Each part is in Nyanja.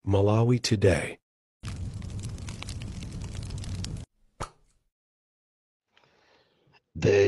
Malawi Today. The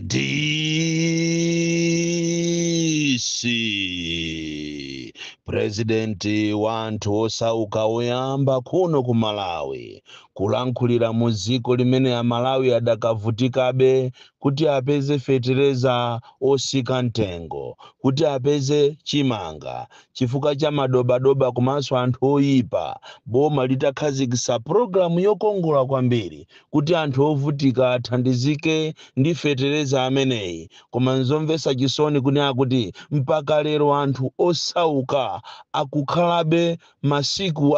DC, President wa anthu osauka woyamba kuno ku Malawi, kulankhulira mu dziko limene Amalawi adakavutikabe kuti apeze fetereza osika mtengo, kuti apeze chimanga, chifukwa cha madobadoba komanso anthu oyipa, boma litakhazikitsa pulogalamu yokongola kwambiri kuti anthu ovutika athandizike ndi fetereza ameneyi. Koma nzomvetsa chisoni kunena kuti mpaka lero anthu osauka akukhalabe masiku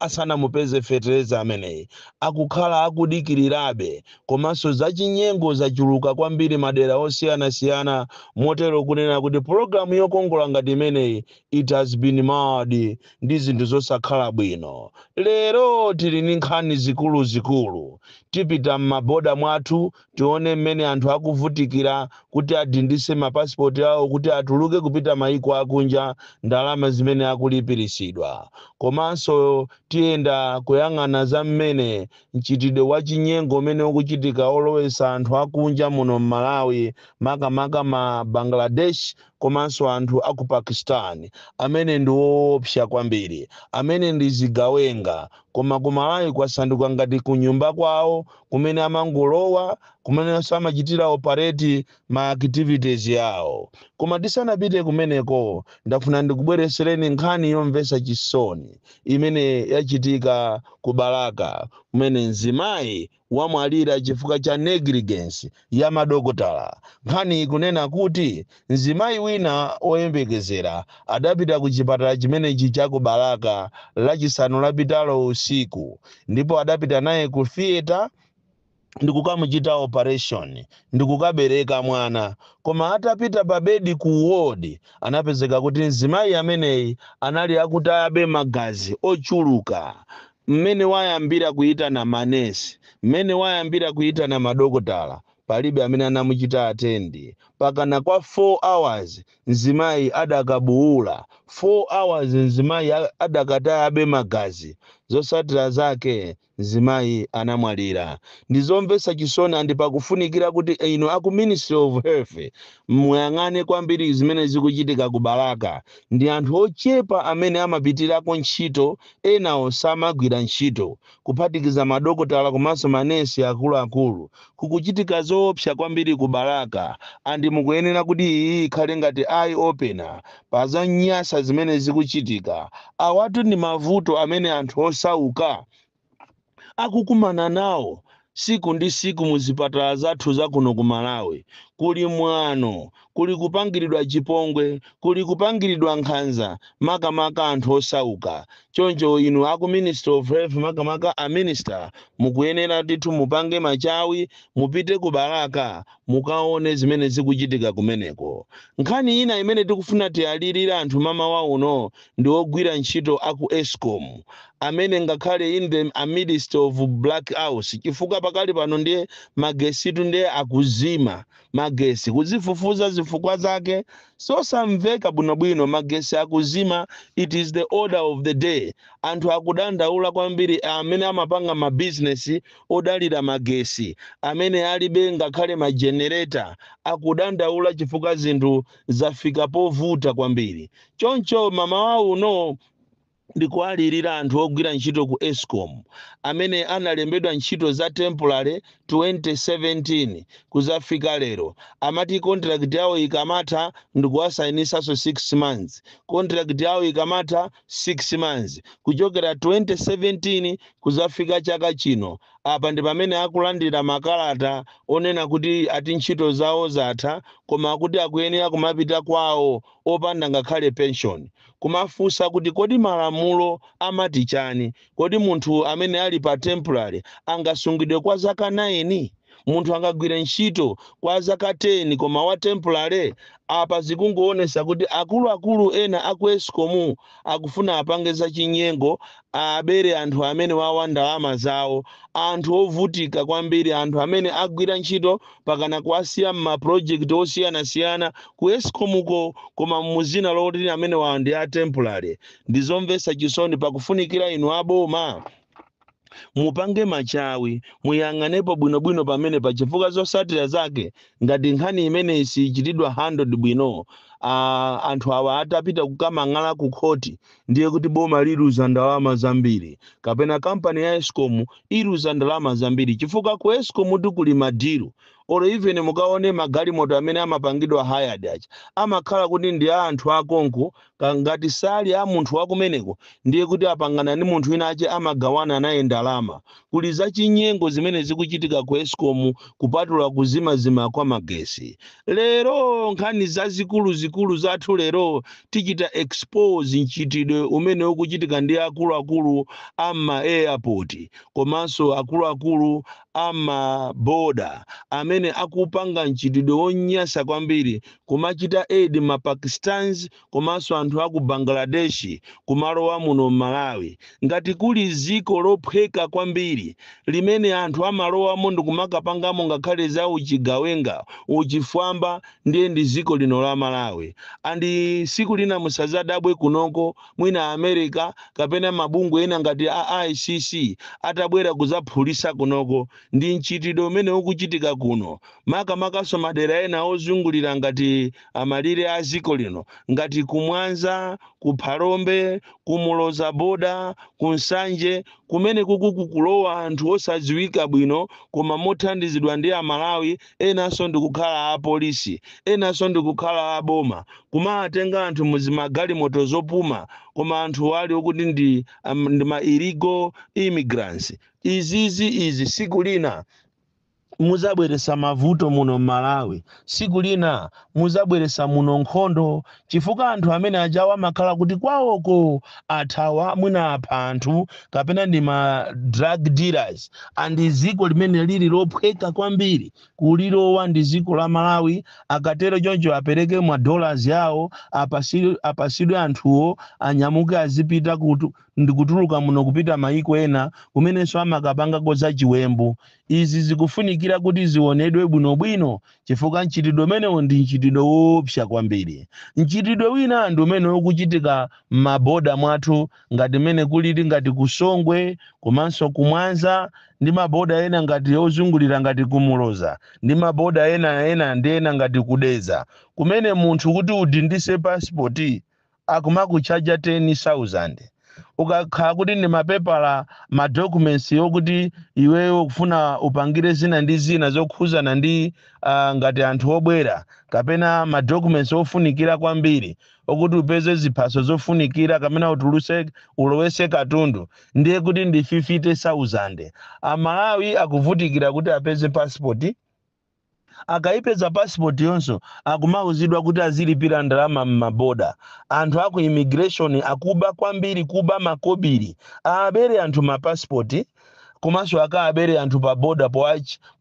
asanamupeze fetereza ameneyi, akukhala akudikirirabe. Komanso zachinyengo zachuluka kwambiri madera osiyanasiyana, motero kunena kuti pulogalamu yokongola ngati imeneyi, it has been marred ndi zinthu zosakhala bwino. Lero tili ndi nkhani zikuluzikulu. Tipita m'maboda mwathu tione mmene anthu akuvutikira kuti adindise mapasipoti awo kuti atuluke kupita maiko akunja, ndalama zimene akulipiritsidwa. Komanso tiyenda kuyang'ana za mmene mchitidwe wa chinyengo umene ukuchitika olowetsa anthu akunja muno m'Malawi, makamaka ma Bangladesh komanso anthu aku Pakistan, amene ndi woopsa kwambiri, amene ndi zigawenga, koma ku Malawi kwasanduka ngati kunyumba kwawo kumene amangolowa, kumenenso amachitira operate ma activities yawo. Koma tisanapite kumeneko, ndafuna ndikubweretsereni nkhani yomvetsa chisoni imene yachitika ku Balaka, kumene mzimayi wamwalira chifukwa cha negligence ya madokotala. Nkhani ikunena kuti mzimayi wina oyembekezera adapita ku chipatala chimenechi cha ku Balaka Lachisanu lapitalo usiku, ndipo adapita naye ku theatre ndikukamuchita operation ndikukabereka mwana. Koma atapita pa bedi ku ward, anapezeka kuti mzimayi ameneyi anali akutayabe magazi ochuluka. Mmene wayambira kuyitana manesi, mmene wayambira kuyitana madokotala, palibe amene anamuchita attend. Pakana kwa 4 hours mzimayi adakabuwula, 4 hours mzimayi adakatayabe magazi. Zotsatira zake, mzimayi anamwalira. Ndizomvetsa chisoni, and pakufunikira kuti inu aku Ministry of Health muyang'ane kwambiri zimene zikuchitika ku Balaka. Ndi anthu ochepa amene amapitirako ntchito, enawo samagwira ntchito, kuphatikiza madokotala komanso manesi akuluakulu. Kukuchitika zoopsa kwambiri ku Balaka, and mukuyenera kuti iyi ikhale ngati eye opener pa zanyasa zimene zikuchitika. Awatu ndi mavuto amene anthu osauka akukumana nawo siku ndi siku muzipatala zathu zakuno ku Malawi. Kuli mwano, kuli kupangiridwa chipongwe, kuli kupangiridwa nkhanza, makamaka anthu osauka. Choncho inu aku Ministry of Health, makamaka a minister, mukuyenera ndithu mupange machawi, mupite ku Balaka mukaone zimene zikuchitika kumeneko. Nkhani ina imene tikufuna tiyalirire anthu mamawa uno ndi ogwira ntchito aku Escom, amene ngakhale in the amidst of blackouts, chifukwa pakali pano ndiye magesitu ndiye akuzima magesi, kuzifufuza zifukwa zake sosamveka bwinobwino. Magesi akuzima, it is the order of the day. Anthu akudandaula kwambiri amene amapanga mabizinesi odalira magesi, amene alibe ngakhale majenereta, akudandaula chifukwa zinthu zafika povuta kwambiri. Choncho mamawa uno ndikuwalirira anthu ogwira ntchito ku Escom amene analembedwa ntchito za temporary 2017 kuzafika lero. Amati contract yawo ikamatha ndikuwasayinisanso 6 months, contract yawo ikamatha 6 months, kuchokera 2017 kuzafika chaka chino. Apa ndi pamene akulandira makalata onena kuti ati ntchito zawo zatha, koma akuti akuyenera kumapita kwawo opanda ngakhale pension. Kumafunsa kuti kodi malamulo amati chani? Kodi munthu amene ali pa temporary angasungidwe kwa zaka 9? Munthu angagwire ntchito kwa zaka 10 koma wa temporary? Apa zikungoonesa kuti akuluakulu ena aku ESCOM akufuna apange zachinyengo, abere anthu amene wawa ndalama zawo, anthu ovutika kwambiri, anthu amene agwira ntchito pakana kuwasiya m'maproject osiyanasiyana ku ESCOMuko, koma muzina loti amene wawa ndi a temporary. Ndizomvetsa chisoni. Pakufunikira inu aboma mupange machawi, muyang'anepo bwinobwino pamene pachifukwa zotsatira zake ngati nkhani imeneyi sichitidwa handled bwino, anthu awa atapita kukamang'ala ku khoti, ndiye kuti boma liluza ndalama zambiri kapena kampani ya ESCOM iluza ndalama zambiri, chifukwa ku ESCOM tikuli ma deal. Olo even mukaone magalimoto amene amapangidwa hired aja, amakhala kuti ndi a anthu akonko. Ngati sali a munthu wakumeneko, ndiye kuti apangana ndi munthu wina ache, amagawana naye ndalama. Kuli zachinyengo zimene zikuchitika ku ESCOM, kupatula kuzimazima kwa magesi. Lero nkhani zazikuluzikulu zathu lero, tichita expose mchitidwe umene ukuchitika ndi akuluakulu ama airport komanso akuluakulu ama border amene akupanga mchitidwe wonyasa kwambiri, kumachita aid ma Pakistans komanso anthu aku Bangladesh kumalowa muno Malawi. Ngati kuli ziko lophweka kwambiri limene anthu amalowamo ndikumakapangamo ngakhale za uchigawenga, uchifwamba, ndiye ndi ziko lino la Malawi. And siku lina musazadabwe kunoko mwina America kapena mabungwe ena ngati a ICC atabwera kuzaphulisa kunoko ndi mchitidwe umene ukuchitika kuno, makamakaso madera ena ozungulira ngati amalire a ziko lino, ngati kumwanza, ku Phalombe, kumuloza boda, ku Nsanje, kumene kuku kukulowa anthu osadziwika bwino, koma mothandizidwa ndi Amalawi enanso ndikukhala apolisi, enanso ndikukhala aboma, kumatenga anthu muzimagalimoto zopuma, koma anthu ali okuti ndi ma illegal immigrants. Izizi izi siku lina muzabweresa mavuto muno Malawi, siku lina muzabweresa muno nkhondo, chifukwa anthu amene ajawa amakhala kuti kwawoko athawa, mwina apha anthu kapena ndi ma drug dealers. And ziko limene lili lophweka kwambiri kulilowa ndi ziko la Malawi. Akatero choncho apereke ma dollars yawo, apasidwe anthuwo, anyamuke azipita kutu ndikutuluka muno kupita maiko ena kumenenso amakapangako za chiwembu. Izi zikufunikira kuti zionedwe bwinobwino, chifukwa mchitidwe umenewo ndi mchitidwe woopsa kwambiri. Mchitidwe wina ndi umene ukuchitika m'maboda mwathu, ngati mmene kulili ngati kusongwe komanso kumwanza ndi maboda ena ngati ozungulira ngati kumuloza ndi maboda ena ena ndi ena ngati kudeza, kumene munthu kuti udindise pasipoti akumakuchaja 10,000. Ukakhala kuti ndi mapepala, ma documents yokuti iweyo ukufuna upangire zina ndi zina zokhuzana ndi ngati anthu obwera kapena ma documents ofunikira kwambiri okuti upeze ziphaso zofunikira kapena utuluse ulowese katundu, ndiye kuti ndi 50,000. Amalawi akuvutikira kuti apeze passport. Akayipeza passport yonso, akumauzidwa kuti azilipira ndalama m'maboda. Anthu aku immigration akuba kwambiri, kuba makobiri, aabere anthu mapasipoti, komanso akaabere anthu pa boda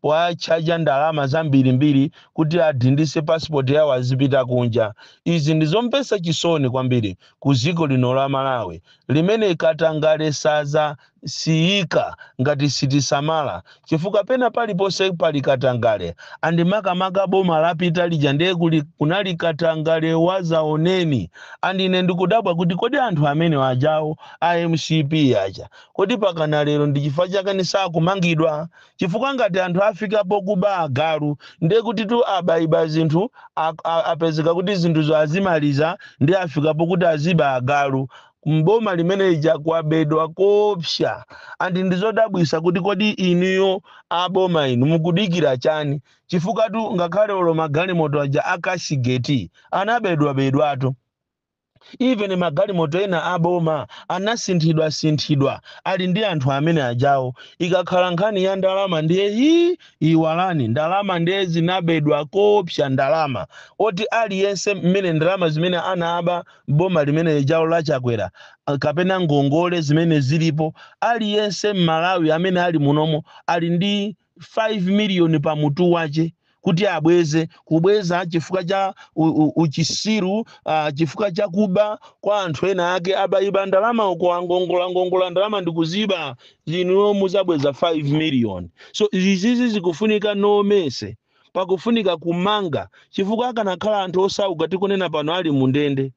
poachaja ndalama zambirimbiri kuti adindise passport yawo azipita kunja. Izi ndizomvetsa chisoni kwambiri ku dziko lino la Malawi limene katangale saza siyika ngati sitisamala, chifukwa pena paliponse pali katangale. And makamaka boma lapita lija ndiye kuli kunali katangale wazaoneni. And ine ndikudabwa kuti kodi anthu amene ajawo a MCP aja, kodi pakana lero ndi chifukwa chake sakumangidwa? Chifukwa ngati anthu afikapo kuba agalu, ndiye kuti tu abayiba zinthu, apezeka kuti zinthuzo azimaliza, ndi afikapo kuti aziba agalu. Mboma limene lija kwabedwa kopsa. And ndizodabwisa kuti kodi inuyo aboma inu mukudikira chani? Chifukwa tu ngakhale olo magalimoto aja akashigeti anabedwabedwatu. Even magalimoto ena aboma anasinthidwa-sinthidwa, ali ndi anthu amene ajawo. Ikakhala nkhani ya ndalama ndiye hi iwalani, ndalama ndiye zinabedwa kopsa, ndalama oti aliyense mmene ndalama zimene anaba boma limene lijawo lachakwera kapena ngongole zimene zilipo, aliyense Mmalawi amene ali munomo ali ndi 5 miliyoni pa mutu wache kuti abweze, kubweza chifukwa cha uchisiru, chifukwa cha kuba kwa anthu ena ake. Abayiba ndalama uko, angongola ngongola ndalama ndikuziba, inuyo muzabweza 5 million. So izizi zikufunika no mercy, pakufunika kumanga, chifukwa akanakhala anthu osauka tikunena pano ali mundende,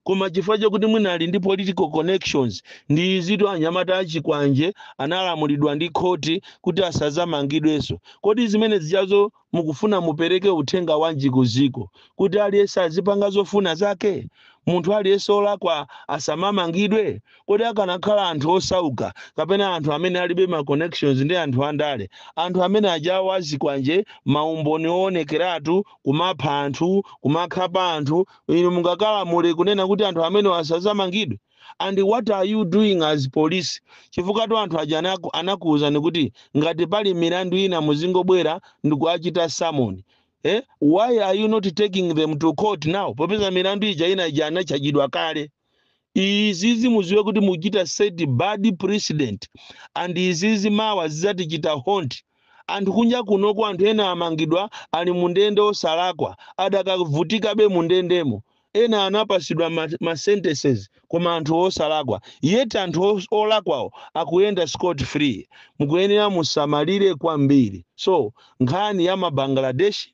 koma chifukwa chokuti mwina ali ndi political connections ndi izitu. Anyamata achikwanje analamulidwa ndi khoti kuti asazamangidwenso. Kodi zimene zichazo mukufuna mupereke uthenga wanji kuziko? Kuti aliyense azipanga zofuna zake, munthu aliyense olakwa asamamangidwe? Kodi akanakhala anthu osauka kapena anthu amene alibe ma connections ndi anthu andale, anthu amene ajawo azikwanje, maumboni oonekeratu, kumapha anthu, kumakhapa anthu, inu mungakalamule kunena kuti anthu amene asazamangidwe? And what are you doing as police? Chifukwa tu anthu aja anakuwuzani kuti ngati pali milandu ina muzingobwera ndikuachita summon. Why are you not taking them to court now, popeza milandu ija ina ija anachajidwa kale? Izizi muziwe kuti muchita set bad precedent, and izizi mawa zidzatichita haunt. Anthu kunja kunoko, anthu ena amangidwa, ali mundende osalakwa, adakavutikabe mundendemo. Ena anapasidwa ma sentences, koma anthu osalakwa, yet anthu olakwawo akuyenda scot free. Mukuyenera musamalire kwambiri. So nkhani ya mabangladesh,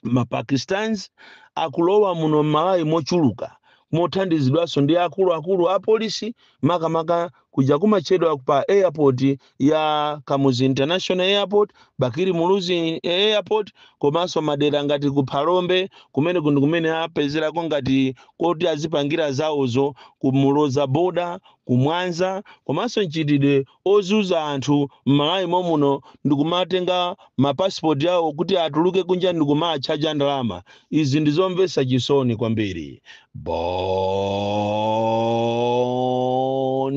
mapakistans akulowa muno m'Malawi mochuluka, mothandizidwanso ndi akuluakulu a polisi, makamaka kuja kumatchedwa pa airport ya Kamuzu International Airport, Bakili Muluzi Airport, komanso madera ngati ku Phalombe kumene kundi kumene apezerako ngati koti azipangira zawozo, ku Muloza border, ku Mwanza, komanso mchitidwe ozuza anthu m'Malawi momuno ndikumatenga mapasipoti awo kuti atuluke kunja ndikumatchaja ndalama. Izi ndizomvetsa chisoni kwambiri. Bon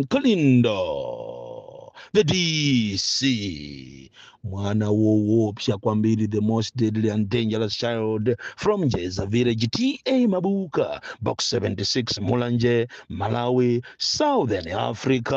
Kalindo, the DC, mwana woopsa kwambiri, the most deadly and dangerous child from Jeza Village, TA Mabuka, Box 76, Mulanje, Malawi, Southern Africa.